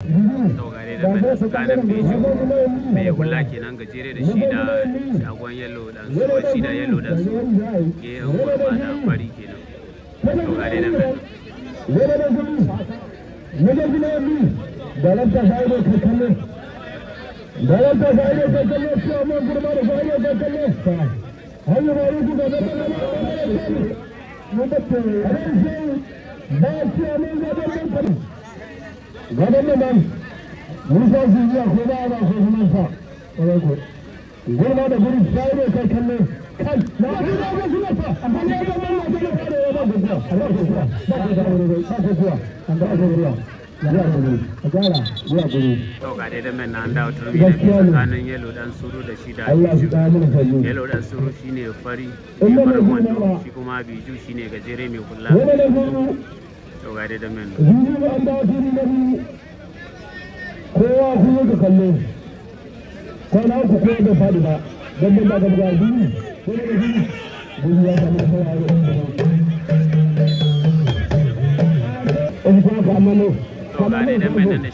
To ga dai damben nan tsakanin Biju mai hula kenan gajere da shi da shagon yalo dan su, shi da yalo dan su gehen gurma da fari kenan. To ga dai damben nan. Musa Ziziya ko ba ba ko sunansa ƙwarai ko gurma da guri sai ne kai kalle kai na ga ga sunansa amma ne ga nan na ga da ba guguwa ba guguwa ba guguwa ba guguwa an ba guguwa ya guri a gara ya guri. To ga dai damben nan an dawo turmi na biyu tsakanin yalo dan suru da shi da Allah shi Biju. da mana sanyi. Yalo dan suru shine fari mai farin wando, shi kuma Biju shine gajere mai hula. Wani da guru. To ga dai damben nan. Zizi ba an dawo turi na biyu, kowa ku yi ka kallo kwana uku kowa bai faɗi ba don ban ba ga buga biyu wani da biyu guri ya samu kasar a yau in kuma ka amano. To ga dai damben nan da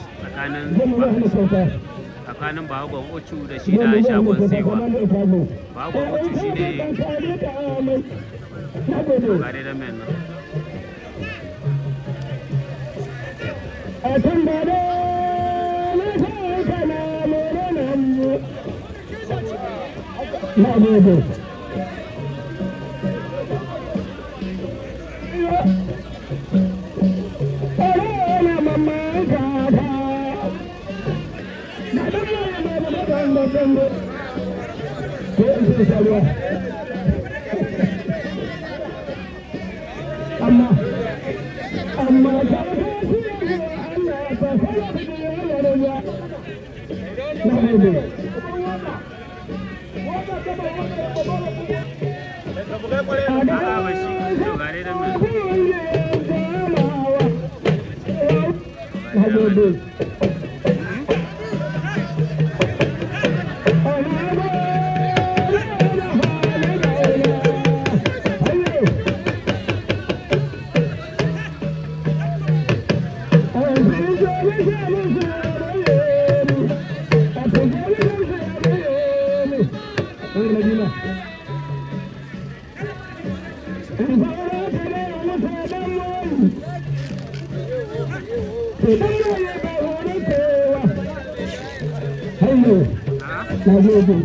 tsakanin Bahagon Ucu da shi da shagon Sewa. Bahagon Ucu shine. To ga dai damben nan. A kan ba da na kana more na hannu na gode. Ore mamma kaka na dan na na na na ko in ce sharuwa amma ta Allah ta fara da ya na gode. A'a ba shi. To ga dai damben nan. Na gode. Na gode.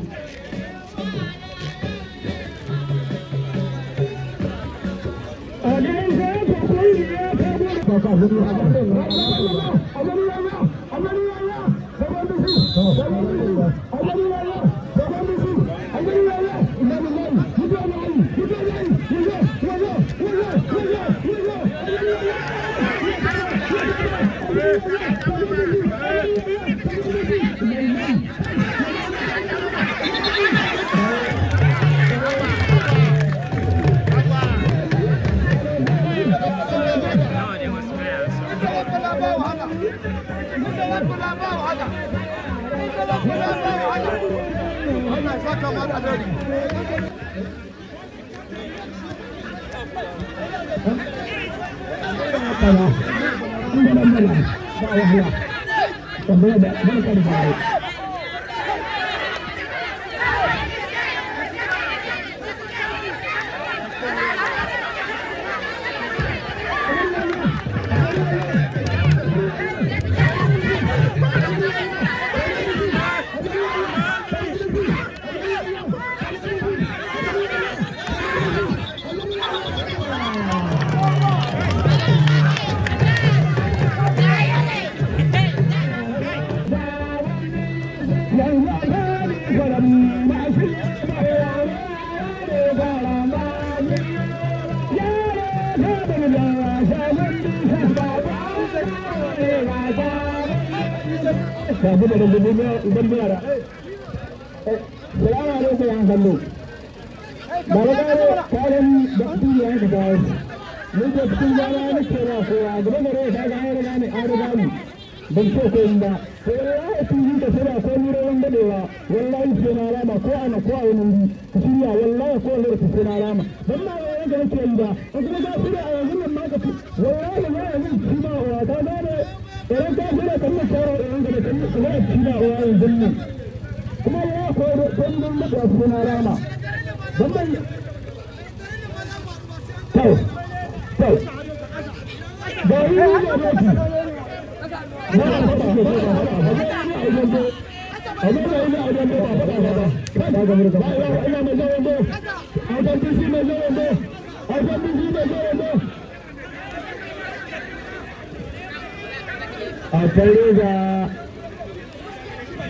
Nawa ne wasu kaya su? Tafi da rundunar yara. Salamu alaikum yan kallo. Baba kare kayan da ya ka kawo. Mun ke cikin gyara na kera kowa gaba gare ta ga an riga ne an riga mu. Ban ce ko in ba. Ko wallahi tun yi ka shirya ko ni rawan dadewa wallahi sai na rama ko ana ko a wani wuri ka shirya wallahi ko wani lokaci sai na rama. Ban ma yawan ka nake yi ba. In kuma ka shirya a yanzu nan ma ka ci wallahi ma yanzu ci ma wa ka gane. Idan ka shirya kan mu tsaro idan ka kan mu ci da uwa yanzu nan. Kuma ya koyo don don da suna rama. Don ban to to ga yi ga doki. Na ba ba ba ba ba. Amma ba ina a dambe ba faɗa ba. Ba ga murga. Ba ina mai zawon do. A dambe shi mai zawon do. A dambe shi mai zawon do. A tare da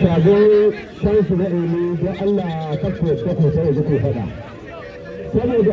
shago shansu na ilimi don Allah kakko kakko sai ku faɗa. Saboda